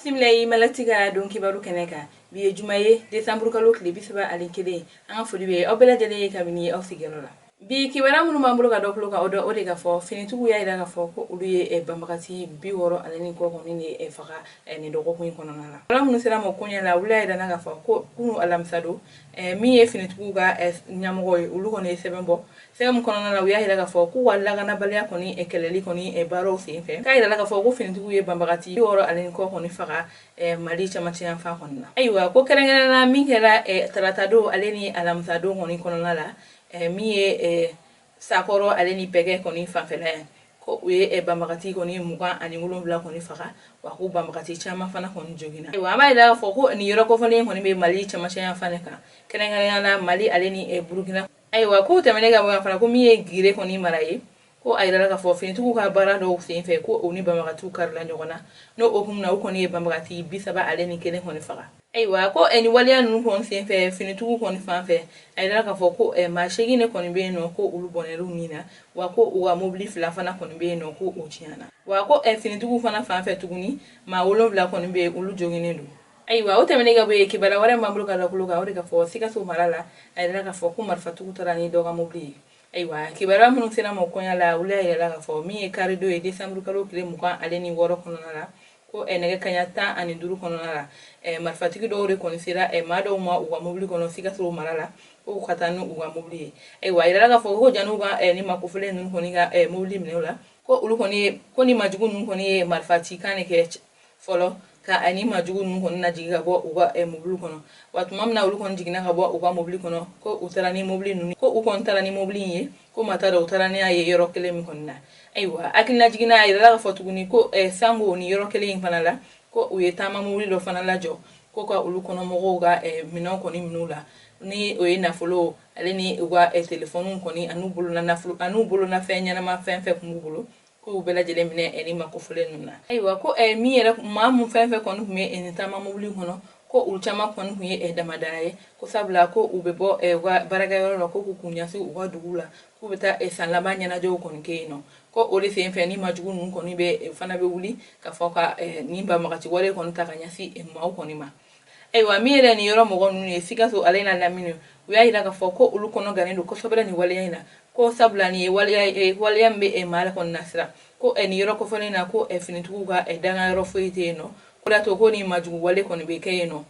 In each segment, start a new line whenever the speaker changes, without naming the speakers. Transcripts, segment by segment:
Bisimila i malati ka don kibaru kɛnɛ kan. Bi ye juma ye, desanburu kalo tile 31. An ka foli bɛ aw bɛɛ lajɛlen ye kabini aw sigiyɔrɔ la. Bi kibaruya minnu b'an bolo ka dɔ tulo kan, o dɔ o de ka fɔ finitigiw y'a jira k'a fɔ ko olu ye banbagati 60 ni kɔ kɔni de faga nin dɔgɔkun in kɔnɔna la. Kibaruya minnu sera ma koɲɛ la, olu y'a jira k'a fɔ ko kunu alamisa don, min ye finitigiw ka ɲɛmɔgɔ ye, olu kɔni ye sɛbɛn bɔ. Sɛbɛn min kɔnɔna la, u y'a jira k'a fɔ k'u ka lakanabaliya kɔni kɛlɛli kɔni baaraw sen fɛ, k'a jira k'a fɔ ko finitigiw ye banbagati 60 ni kɔ kɔni faga Mali camancɛ yanfan kɔni na. Ayiwa, ko kɛrɛnkɛrɛnnenya min kɛra taratadon ale ni alamisadon kɔni kɔnɔna la, min ye Sakɔrɔ ale ni Pɛgɛ kɔni fanfɛla ye, ko u ye banbagati kɔni 27 kɔni faga, wa ko banbagati caman fana kɔni joginna. Ayiwa, an b'a jira k'a fɔ ko nin yɔrɔ kofɔlen kɔni bɛ Mali camancɛ yanfan de kan, kɛrɛnkɛrɛnnenya la Mali ale ni Burukina. Ayiwa, k'o tɛmɛnen ka bɔ yan fana, ko min ye Gire kɔni mara ye, ko a yirala k'a fɔ finitigiw ka baara dɔw sen fɛ, ko u ni banbagatiw karila ɲɔgɔn na. N'o hukumu na, u kɔni ye banbagati 31 kɔni faga. Ayiwa, ko nin waleya ninnu kɔni sen fɛ, finitigiw kɔni fan fɛ, a yirala k'a fɔ ko maa 8 de kɔni bɛ yen nɔ, ko olu bɔnɛr'u ni na, wa ko u ka mobili fila fana kɔni bɛ yen nɔ, ko o tiɲɛna. Wa ko finitigiw fana fan fɛ tuguni, maa 7 kɔni bɛ yen, olu joginnen don. Ayiwa, o tɛmɛnen ka bɔ yen, kibaruya wɛrɛ b'an bolo ka da tulo kan, o de ka fɔ Sikaso mara la, a yirala k'a fɔ ko marifatigiw taara ni dɔ ka mobili ye. Ayiwa, kibaruya minnu sera ma kɔɲa la, olu y'a yirala k'a fɔ min ye karidon ye, desanburu kalo tile 26 kɔnɔna la, ko nɛgɛ kaɲa 15 kɔnɔna la, marifatigi dɔw de kɔni sera maa dɔw ma u ka mobili kɔnɔ Sikaso mara la, ko ka taa ni u ka mobili ye. Ayiwa, a yirala k'a fɔ ko jan'u ka ni makofɔlen ninnu kɔni ka mobili minɛ u la, ko olu kɔni ye ko ni majugu ninnu kɔni ye marifa cikan de kɛ fɔlɔ ka ani majugu ninnu kɔni lajigin ka bɔ u ka mobili kɔnɔ. Wa tuma min na olu kɔni jiginna ka bɔ u ka mobili kɔnɔ, ko u taara ni mobili ninnu, ko u kɔni taara ni mobili in ye, ko ma taa u taara ni a ye yɔrɔ kelen min kɔni na. Ayiwa, hakilina jiginna, a yirala k'a fɔ tuguni ko sango ni yɔrɔ kelen in fana la, ko u ye taama mobili dɔ fana lajɔ, ko ka olu kɔnɔmɔgɔw ka minɛnw kɔni minɛ u la, ni o ye nafolo ale ni u ka telefɔniw kɔni an'u bolona nafolo an'u bolonafɛn ɲɛnama fɛn fɛn kun b'u bolo, k'u bɛɛ lajɛlen minɛ ni makofɔlen ninnu na. Ayiwa, ko min yɛrɛ maa mun fɛn fɛn kɔni tun bɛ nin taama mobili kɔnɔ, ko olu caman kɔni tun ye damadara ye, ko sabula ko u bɛ bɔ u ka baarakɛyɔrɔ la, ko k'u kun ɲɛsin u ka dugu la, k'u bɛ taa san laban ɲɛnajɛw kɔni kɛ yen nɔ. Ko o de sen fɛ ni majugu ninnu kɔni bɛ fana bɛ wuli ka fɔ ka nin banbagaci wale kɔni ta ka ɲɛsin maaw kɔni ma. Ayiwa, min yɛrɛ nin yɔrɔ mɔgɔ ninnu ye, Sikaso ale n'a lamini, u y'a jira k'a fɔ ko olu kɔnɔ gannen don kosɛbɛ nin waleya in na, ko sabula nin ye waleya waleya min bɛ maa kɔni nasira, ko nin yɔrɔ kofɔlen na, ko finitigiw ka dangayɔrɔ foyi tɛ yen nɔ, o de y'a to ko nin majugu wale kɔni bɛ kɛ yen nɔ.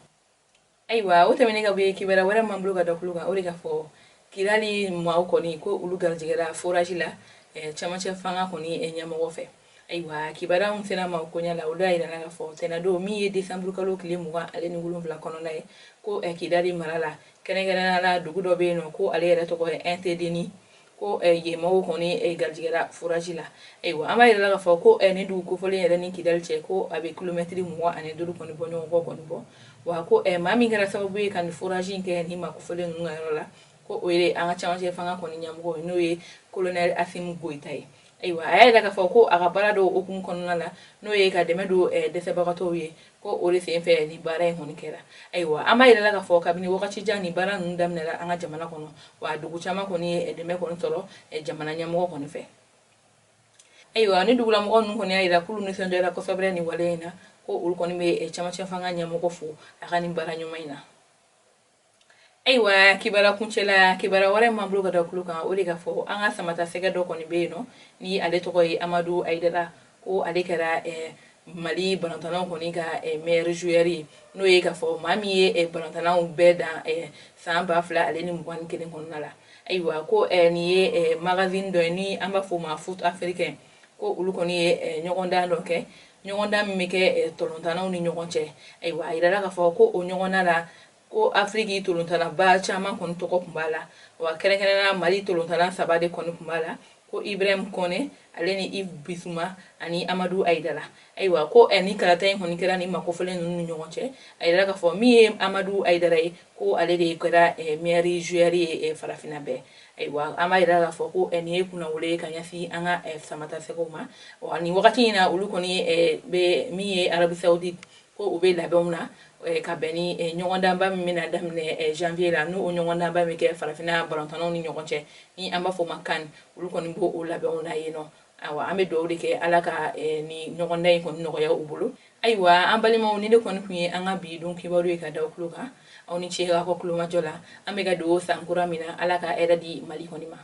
Ayiwa, o tɛmɛnen ka bɔ yen, kibaruya wɛrɛ m'an bolo ka da tulo kan, o de ka fɔ Kidali maaw kɔni, ko olu garijɛgɛra forage la camancɛ fanga kɔni ɲɛmɔgɔ fɛ. Ayiwa, kibaruya min sera ma koɲɛ la, olu y'a yira k'a fɔ tɛnɛndon min ye desanburu kalo tile 27 kɔnɔna ye, ko Kidali mara la, kɛrɛnkɛrɛnnenya la dugu dɔ bɛ yen nɔ, ko ale yɛrɛ tɔgɔ ye Intedeni, ko yen maaw kɔni garijɛgɛra forage la. Ayiwa, an b'a yira k'a fɔ ko nin dugu kofɔlen yɛrɛ ni Kidali cɛ, ko a bɛ kilomɛtiri 25 kɔni bɔ ɲɔgɔn kɔ kɔni bɔ. Wa ko maa min kɛra sababu ye ka nin forage in kɛ nin maa kofɔlen ninnu ka yɔrɔ la, ko o ye an ka camancɛ fanga kɔni ɲɛmɔgɔ ye, n'o ye colonel Assimi Goïta ye. Ayiwa, a y'a yira k'a fɔ ko a ka baara dɔw hukumu kɔnɔna la, n'o ye ka dɛmɛ don dɛsɛbagatɔw ye, ko o de sen fɛ nin baara in kɔni kɛra. Ayiwa, an b'a yira k'a fɔ kabini wagati jan nin baara ninnu daminɛra an ka jamana kɔnɔ, wa dugu caman kɔni ye dɛmɛ kɔni sɔrɔ jamana ɲɛmɔgɔ kɔni fɛ. Ayiwa, ni dugulamɔgɔ ninnu kɔni y'a yira k'olu nisɔndiyara kosɛbɛ nin wale in na, ko olu kɔni bɛ camancɛ fanga ɲɛmɔgɔ fo a ka nin baara ɲuman in na. Ayiwa, kibaruya kuncɛ la, kibaruya wɛrɛ m'an bolo ka da tulo kan, o de ka fɔ an ka samata sɛgɛ dɔ kɔni bɛ yen nɔ, ni ale tɔgɔ ye Amadu Ayidara, ko ale kɛra Mali balontannaw kɔni ka meilleur joueur ye, n'o ye k'a fɔ maa min ye balontannaw bɛɛ dan san 2021 kɔnɔna la. Ayiwa, ko nin ye magazine dɔ ye ni an b'a fɔ o ma Foot Africain, ko olu kɔni ye ɲɔgɔndan dɔ kɛ, ɲɔgɔndan min bɛ kɛ tolontannaw ni ɲɔgɔn cɛ. Ayiwa, a yirala k'a fɔ ko o ɲɔgɔndan la, ko Afiriki tolontanaba caman kɔni tɔgɔ tun b'a la, wa kɛrɛnkɛrɛnnenya Mali tolontanna saba de kɔni tun b'a la, ko Ibrahim Kɔnɛ ale ni Yves Bissouma ani Amadu Ayidara. Ayiwa, ko ni kalata in kɔni kɛra ni makofɔlen ninnu ni ɲɔgɔn cɛ, a yirala k'a fɔ min ye Amadu Ayidara ye, ko ale de kɛra meilleur joueur ye farafinna bɛɛ. Ayiwa, an b'a yira k'a fɔ ko nin ye kunnawolo ye ka ɲɛsin an ka samata sɛgɛw ma. Wa nin wagati in na, olu kɔni bɛ min ye Arabie Saoudite, ko u bɛ labɛnw na ka bɛn ni ɲɔgɔndanba min bɛna daminɛ janvier la, n'o ɲɔgɔndanba bɛ kɛ farafinna balontannaw ni ɲɔgɔn cɛ, ni an b'a fɔ o ma CAN, olu kɔni b'o o labɛnw na yen nɔ. Ayiwa, an bɛ dugawu de kɛ, Ala ka ni ɲɔgɔndan in kɔni nɔgɔya u bolo. Ayiwa an balimaw, ni ne kɔni tun ye an ka bi don kibaru ye ka da tulo kan. Aw ni ce aw ka kulomajɔ la. An bɛ ka don san kura min na, Ala ka hɛrɛ di Mali kɔni ma.